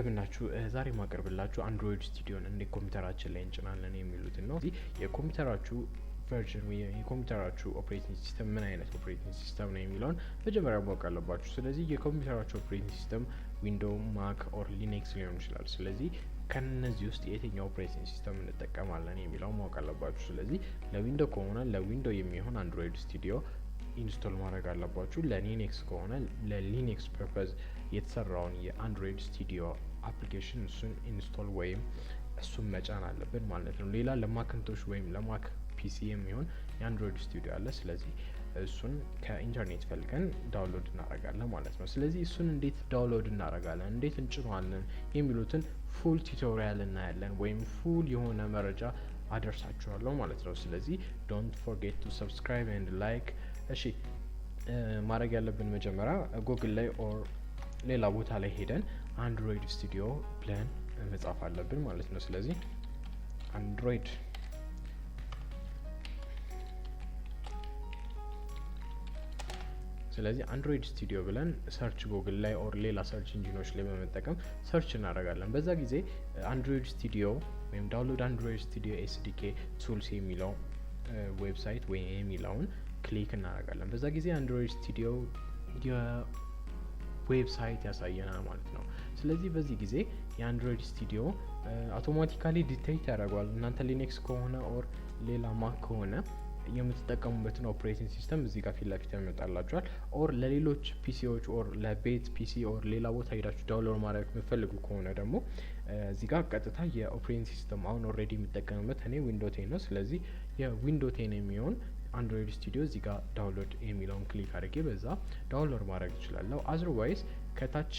እንደምናችሁ። ዛሬ ማቀርብላችሁ Android Studio ን እንዴት ኮምፒውተራችን ላይ እንጭናለን የሚሉትን ነው። የኮምፒውተራችሁ version፣ የኮምፒውተራችሁ operating system ምን አይነት operating system ነው የሚለውን መጀመሪያ ማወቅ አለባችሁ። ስለዚህ የኮምፒውተራችሁ operating system Window፣ Mac or Linux ሊሆን ይችላል። ስለዚህ ከነዚህ ውስጥ የትኛው operating system እንጠቀማለን የሚለው ማወቅ አለባችሁ። ስለዚህ ለ Window ከሆነ ለ Window የሚሆን Android Studio install ማድረግ አለባችሁ። ለ Linux ከሆነ ለ Linux purpose የተሰራውን የ Android Studio application እሱን install ወይም እሱን መጫን አለብን ማለት ነው። ሌላ ለ Macintosh ወይም ለ Mac PC የሚሆን የ Android Studio አለ። ስለዚህ እሱን ከኢንተርኔት ፈልገን download እናደርጋለን ማለት ነው። ስለዚህ እሱን እንዴት download እናደርጋለን፣ እንዴት እንጭነዋለን የሚሉትን full tutorial እናያለን ወይም full የሆነ መረጃ አደርሳችኋለሁ ማለት ነው። ስለዚህ don't forget to subscribe and like። እሺ፣ ማድረግ ያለብን መጀመሪያ ጉግል ላይ or ሌላ ቦታ ላይ ሄደን Android Studio ብለን መጻፍ አለብን ማለት ነው። ስለዚህ Android Studio ብለን search ጉግል ላይ or ሌላ search engine ኦች ላይ በመጠቀም search እናደርጋለን። በዛ ጊዜ Android Studio ወይም download Android Studio SDK tools የሚለው website ወይም የሚለውን click እናደርጋለን። በዛ ጊዜ Android Studio website ያሳየናል ማለት ነው። ስለዚህ በዚህ ጊዜ የ Android Studio automatically detect ያደርገዋል። እናንተ Linux ከሆነ or ሌላ Mac ከሆነ የምትጠቀሙበትን operating system እዚህ ጋር ፊት ለፊት ያመጣላችኋል። Or ለሌሎች PC ዎች or ለቤት PC or ሌላ ቦታ ሄዳችሁ download ማድረግ የምትፈልጉ ከሆነ ደግሞ እዚህ ጋር ቀጥታ የ operating system፣ አሁን already የምጠቀምበት እኔ Window 10 ነው። ስለዚህ የ Window 10 የሚሆን Android Studio እዚህ ጋር download የሚለውን click አድርጌ በዛ download ማድረግ እችላለሁ። Otherwise ከታች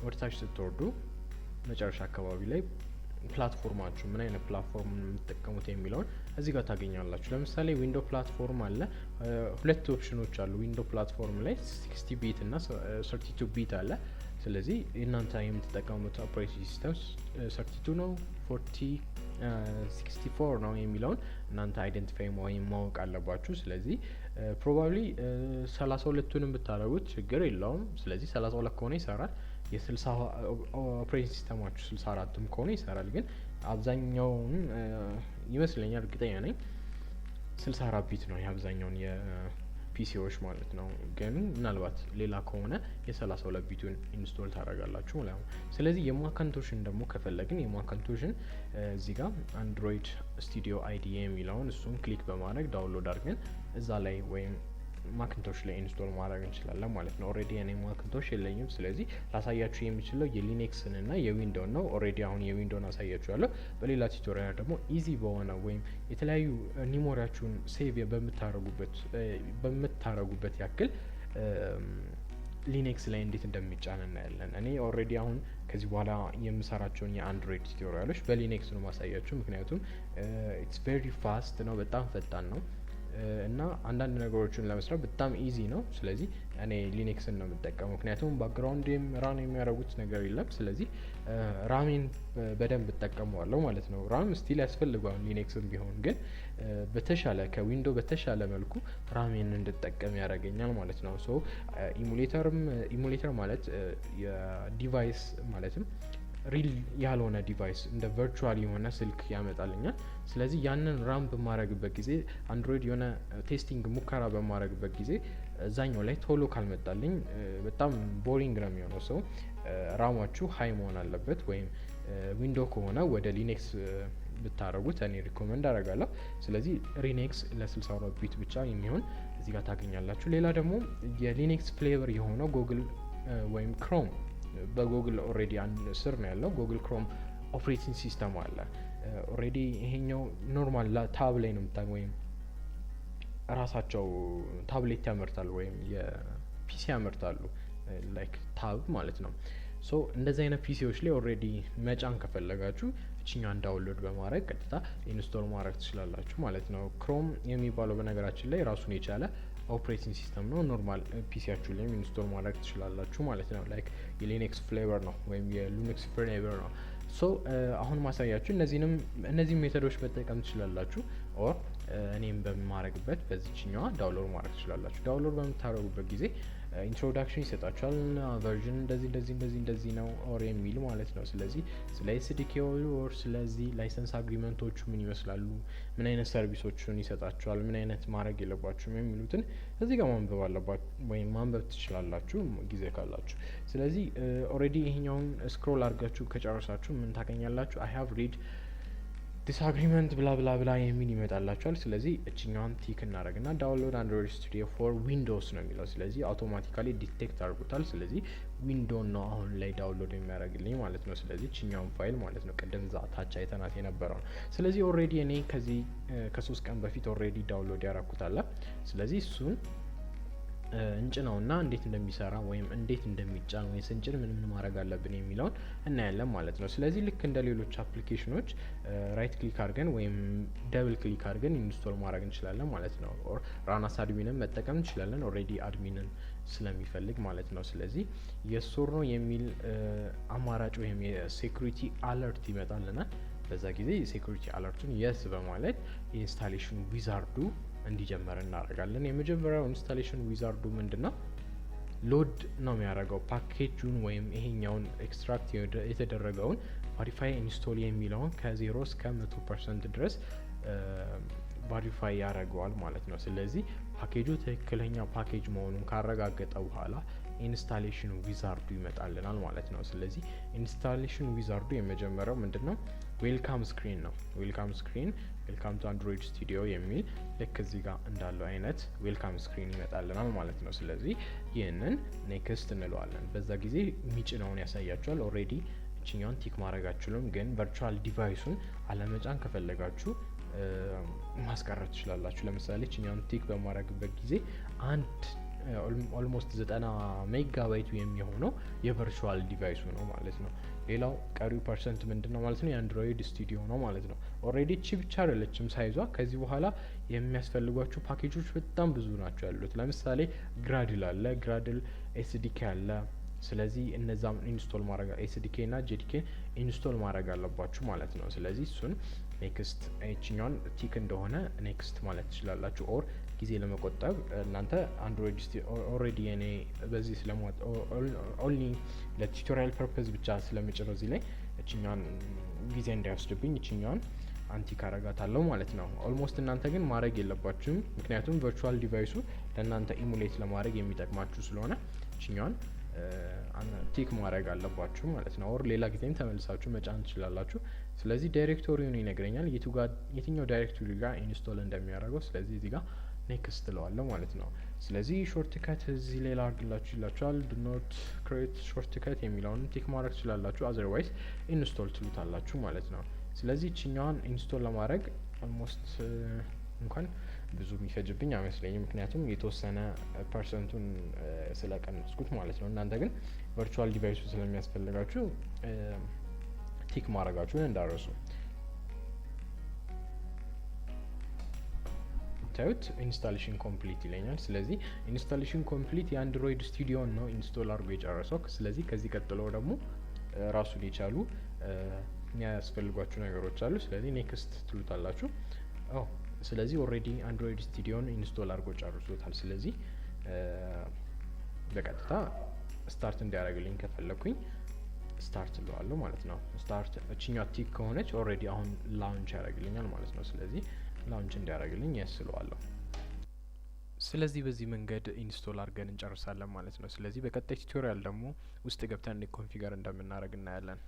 ወደታች ስትወርዱ መጨረሻ አካባቢ ላይ platform ኣችሁ፣ ምን አይነት platform የምትጠቀሙት የሚለውን እዚህ ጋር ታገኛላችሁ። ለምሳሌ Window platform አለ። ሁለት option ኖች አሉ። Window platform ላይ 16 bit እና 32 bit አለ። ስለዚህ እናንተ የምትጠቀሙት operating system 32 ነው፣ 40፣ 64 ነው የሚለውን እናንተ identify ወይም ማወቅ አለባችሁ። ስለዚህ probably 32ቱንም ብታደረጉት ችግር የለውም። ስለዚህ 32 ከሆነ ይሰራል። የስልሳ operating system ኣችሁ 64ም ከሆነ ይሰራል። ግን አብዛኛውን ይመስለኛል፣ እርግጠኛ ነኝ፣ 64 bit ነው የአብዛኛውን የ PC ዎች ማለት ነው። ግን ምናልባት ሌላ ከሆነ የ32 bit ኡን install ታደርጋላችሁ ማለት ነው። ስለዚህ የ Macintosh ን ደግሞ ከፈለግን የ Macintosh ን እዚህ ጋር Android Studio IDE የሚለውን እሱን click በማድረግ download አድርገን እዛ ላይ ወይም Macintosh ላይ install ማድረግ እንችላለን ማለት ነው። Already እኔ Macintosh የለኝም። ስለዚህ ላሳያችሁ የሚችለው የ Linux ን እና የ Window ን ነው። Already አሁን የ Window ን አሳያችኋለሁ። በሌላ tutorial ደግሞ easy በሆነ ወይም የተለያዩ memory ያችሁን save በምታረጉበት ያክል Linux ላይ እንዴት እንደሚጫን እናያለን። እኔ already አሁን ከዚህ በኋላ የምሰራቸውን የ Android tutorial ኦች በ Linux ነው ማሳያችሁ። ምክንያቱም it's very fast ነው፣ በጣም ፈጣን ነው እና አንዳንድ ነገሮችን ለመስራት በጣም easy ነው። ስለዚህ እኔ Linux ን ነው የምጠቀመው፣ ምክንያቱም background run የሚያደርጉት ነገር የለም። ስለዚህ RAM ኤን በደንብ እጠቀመዋለሁ ማለት ነው። RAM still ያስፈልገዋል Linux ም ቢሆን፣ ግን በተሻለ ከ Window በተሻለ መልኩ RAM ኤን እንድጠቀም ያደርገኛል ማለት ነው። So emulator ም፣ emulator ማለት የ device ማለትም real ያልሆነ device እንደ virtual የሆነ ስልክ ያመጣልኛል። ስለዚህ ያንን run በማድረግበት ጊዜ፣ Android የሆነ testing ሙከራ በማድረግበት ጊዜ እዛኛው ላይ ቶሎ ካልመጣልኝ በጣም boring ነው የሚሆነው። So RAM ኣችሁ high መሆን አለበት ወይም Window ከሆነ ወደ Linux ብታደረጉት እኔ recommend አደርጋለሁ። ስለዚህ Linux ለ62 bit ብቻ የሚሆን እዚህ ጋር ታገኛላችሁ። ሌላ ደግሞ የ Linux flavor የሆነው ጉግል ወይም Chrome፣ በ Google already አንድ ስር ነው ያለው፣ Google Chrome operating system አለ። Already ይሄኛው normal tab ላይ ነው የምታ ወይም ራሳቸው ታብሌት ያመርታሉ ወይም የ PC ያመርታሉ፣ like tab ማለት ነው። So እንደዚህ አይነት PC ዎች ላይ already መጫን ከፈለጋችሁ እችኛዋን download በማድረግ ቀጥታ install ማድረግ ትችላላችሁ ማለት ነው። Chrome የሚባለው በነገራችን ላይ ራሱን የቻለ operating system ነው። Normal PC ያችሁ ላይም install ማድረግ ትችላላችሁ ማለት ነው። Like የ Linux flavor ነው ወይም የ Linux flavor ነው። So አሁን ማሳያችሁ እነዚህም method ኦች መጠቀም ትችላላችሁ። Or እኔም በማድረግበት በዚችኛዋ download ማድረግ ትችላላችሁ። Download በምታደርጉበት ጊዜ Introduction ይሰጣችኋል። Version እንደዚህ እንደዚህ እንደዚህ እንደዚህ ነው or የሚል ማለት ነው። ስለዚህ ስለ SDK or ስለዚህ license agreement ኦቹ ምን ይመስላሉ፣ ምን አይነት service ኦችን ይሰጣችኋል፣ ምን አይነት ማድረግ የለባችሁም የሚሉትን እዚህ ጋር ማንበብ አለባችሁ ወይም ማንበብ ትችላላችሁ ጊዜ ካላችሁ። ስለዚህ already ይሄኛውን scroll አድርጋችሁ ከጨረሳችሁ ምን ታገኛላችሁ? "I have read this agreement" blah blah blah የሚል ይመጣላችኋል። ስለዚህ እችኛዋን tick እናደረግና "Download Android Studio for Windows" ነው የሚለው። ስለዚህ automatically detect አድርጎታል። ስለዚህ Window ን ነው አሁን ላይ download የሚያደርግልኝ ማለት ነው። ስለዚህ እችኛውን ፋይል ማለት ነው፣ ቅድም እዛ ታች አይተናት የነበረው ነው። ስለዚህ already እኔ ከዚህ ከ3 ቀን በፊት already download ያደረኩት አለ። ስለዚህ እሱን እንጭነውና እንዴት እንደሚሰራ ወይም እንዴት እንደሚጫን ወይም ስንጭን ምን ምን ማድረግ አለብን የሚለውን እናያለን ማለት ነው። ስለዚህ ልክ እንደ ሌሎች application ኖች right click አድርገን ወይም double click አድርገን install ማድረግ እንችላለን ማለት ነው። Or run as admin ን መጠቀም እንችላለን፣ already admin ን ስለሚፈልግ ማለት ነው። ስለዚህ yes or no የሚል አማራጭ ወይም የ security alert ይመጣልናል። በዛ ጊዜ የ security alert ኡን yes በማለት installation wizard ኡ እንዲጀመር እናደርጋለን። የመጀመሪያው installation wizard ኡ ምንድን ነው? Load ነው የሚያደርገው ፓኬጁን ወይም ይሄኛውን extract የተደረገውን verify install የሚለውን ከ0 እስከ 100% ድረስ verify ያደርገዋል ማለት ነው። ስለዚህ ፓኬጁ ትክክለኛ ፓኬጅ መሆኑን ካረጋገጠ በኋላ installation wizard ኡ ይመጣልናል ማለት ነው። ስለዚህ installation wizard ኡ የመጀመሪያው ምንድን ነው? Welcome screen ነው። Welcome screen፣ "Welcome to Android Studio" የሚል ልክ እዚህ ጋር እንዳለው አይነት welcome screen ይመጣልናል ማለት ነው። ስለዚህ ይህንን next እንለዋለን። በዛ ጊዜ የሚጭነውን ያሳያችኋል። Already እችኛውን tick ማድረግ አትችሉም፣ ግን virtual device ኡን አለመጫን ከፈለጋችሁ ማስቀረት ትችላላችሁ። ለምሳሌ እችኛውን tick በማድረግበት ጊዜ አንድ almost 90 ሜጋባይቱ የሚሆነው የ virtual device ኡ ነው ማለት ነው። ሌላው ቀሪው percent ምንድን ነው ማለት ነው? የ Android Studio ነው ማለት ነው። Already እቺ ብቻ አይደለችም size ዋ። ከዚህ በኋላ የሚያስፈልጓችሁ ፓኬጆች በጣም ብዙ ናቸው ያሉት። ለምሳሌ Gradle አለ፣ Gradle SDK አለ። ስለዚህ እነዛም install ማድረግ፣ SDK እና JDK install ማድረግ አለባችሁ ማለት ነው። ስለዚህ እሱን next፣ ይችኛዋን tick እንደሆነ next ማለት ትችላላችሁ። Or ጊዜ ለመቆጠብ እናንተ Android already እኔ በዚህ ስለማ only ለ tutorial purpose ብቻ ስለምጭነው እዚህ ላይ እችኛዋን ጊዜ እንዳይወስድብኝ እችኛዋን untick አረጋታለሁ ማለት ነው። Almost እናንተ ግን ማድረግ የለባችሁም፣ ምክንያቱም virtual device ኡ ለእናንተ emulate ለማድረግ የሚጠቅማችሁ ስለሆነ እችኛዋን tick ማድረግ አለባችሁ ማለት ነው። Or ሌላ ጊዜም ተመልሳችሁ መጫን ትችላላችሁ። ስለዚህ directory ውን ይነግረኛል፣ የትኛው directory ጋር install እንደሚያደርገው። ስለዚህ እዚህ ጋር next እለዋለሁ ማለት ነው። ስለዚህ shortcut እዚህ ሌላ አድርግላችሁ ይላችኋል። "Do not create shortcut" የሚለውን tick ማድረግ ትችላላችሁ። Otherwise install ትሉታላችሁ ማለት ነው። ስለዚህ እችኛዋን install ለማድረግ almost እንኳን ብዙ የሚፈጅብኝ አይመስለኝም፣ ምክንያቱም የተወሰነ percent ኡን ስለቀነስኩት ማለት ነው። እናንተ ግን virtual device ኡ ስለሚያስፈልጋችሁ tick ማድረጋችሁን እንዳትረሱ። ታዩት installation complete ይለኛል። ስለዚህ installation complete የ Android Studio ን ነው install አድርጎ የጨረሰው። ስለዚህ ከዚህ ቀጥሎ ደግሞ ራሱን የቻሉ የሚያስፈልጓችሁ ነገሮች አሉ። ስለዚህ next ትሉታላችሁ። ስለዚህ already Android Studio ን install አድርጎ ጨርሶታል። ስለዚህ በቀጥታ start እንዲያደርግልኝ ከፈለኩኝ start እለዋለሁ ማለት ነው። Start እችኛ tick ከሆነች already አሁን launch ያደርግልኛል ማለት ነው። ስለዚህ launch እንዲያደርግልኝ yes እለዋለሁ። ስለዚህ በዚህ መንገድ install አድርገን እንጨርሳለን ማለት ነው። ስለዚህ በቀጣይ tutorial ደግሞ ውስጥ ገብተን እንዴት configure እንደምናደርግ እናያለን።